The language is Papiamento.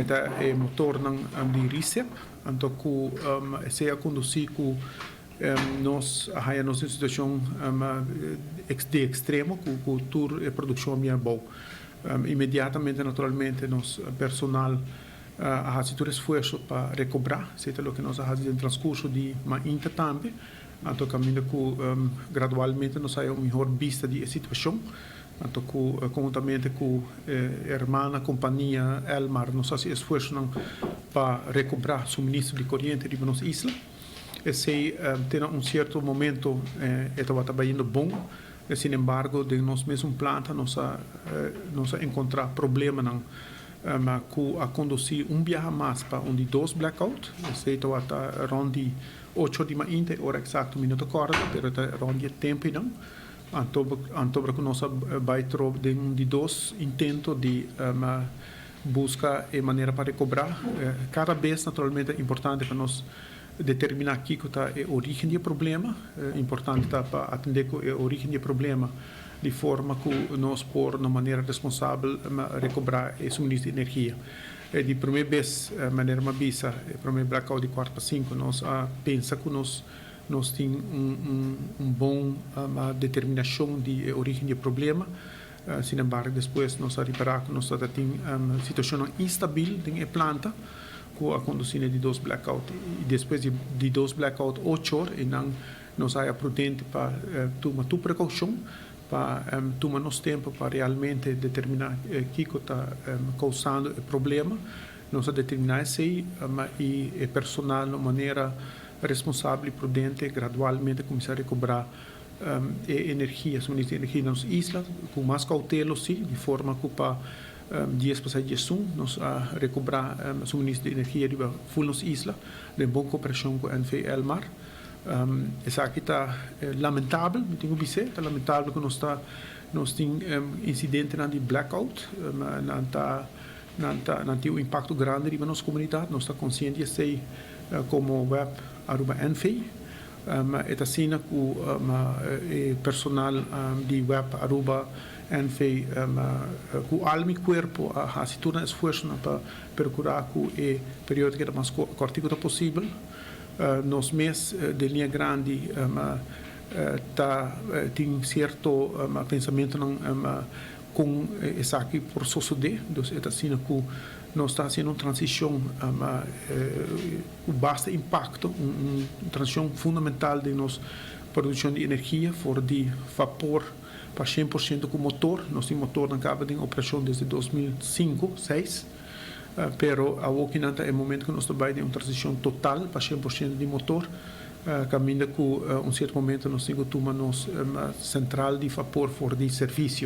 Ta e motornan di recip, anto ku esei a kondusí ku nos a haña nos den situashon di ekstremo ku tur e produkshon a bini abou. Inmediatamente, naturalmente, nos personal a hasi tur esfuerso pa rekobrá. Esei ta loke nos a hasi den transkurso di mainta tambe. Anto kaminda ku gradualmente nos haya un mihor bista di e situashon. Anto ku konhuntamente ku e hermana kompania Elmar nos hasi esfuersonan pa rekobrá suministro di koriente riba nos isla. Esei te na un sierto momento e tabata bayendo bon. Sin embargo, den nos mesun planta nos a nos a enkontrá problemanan ku a kondusí un biaha mas pa un di dos blackout. Esei tabata rònt di 8 di mainta, e ora eksakto mi no ta kòrda, pero ta rònt di e tempu einan. Anto ku nos a bai trobe den un di dos intento di buska e manera pa rekobrá. Kada bes, naturalmente, ta importante pa nos determiná kiko ta e orígen di e problema. Importante ta pa atendé ku e orígen di e problema di forma ku nos por na manera responsabel rekobrá e suministro di energia. Di promé bes, manera mi a bisa, e promé blackout di 4:45, nos a pensa ku nos tin un bon determinashon di e orígen di e problema. Sin embargo, despues nos a ripará ku nos tabatin situashonnan instabil den e planta ku a kondusí na e di dos blackout. I despues di di dos blackout 8 or, einan nos a haya prudente pa tuma tur prekoushon, pa tuma nos tempu pa realmente determiná kiko ta kousando e problema. Nos a determiná esei i e personal na un manera responsabel i prudente gradualmente kuminsá rekobrá e energia, suministro di energia na nos isla, ku mas koutelo si, di forma ku pa 11:50 nos a rekobrá suministro di energia riba ful nos isla den bon kooperashon ku NV Elmar. Esaki ta lamentabel, mi tin ku bis'é, ta lamentabel ku nos ta nos tin insidentenan di blackout, nan tin un impakto grandi riba nos komunidat. Nos ta konsiente di esei komo WEB Aruba NV. E ta asina ku e personal di WEB Aruba NV ku alma i kuerpo a hasi tur nan esfuersonan pa perkurá ku e periodo keda mas kòrtiku ta posibel. Nos mes den liña grandi ta tin sierto pensamentunan kon esaki por sosodé. Dus e ta asina ku nos ta hasiendo un transishon ku basta impakto, un transishon fundamental den nos produkshon di energia for di vapor pa 100% ku motor. Nos tin motornan kaba den operashon desde 2005, 6, pero awokinan ta e momento ku nos ta bai den un transishon total pa 100% di motor, kaminda ku un sierto momento nos tin ku tuma nos sentral di vapor for di servisio.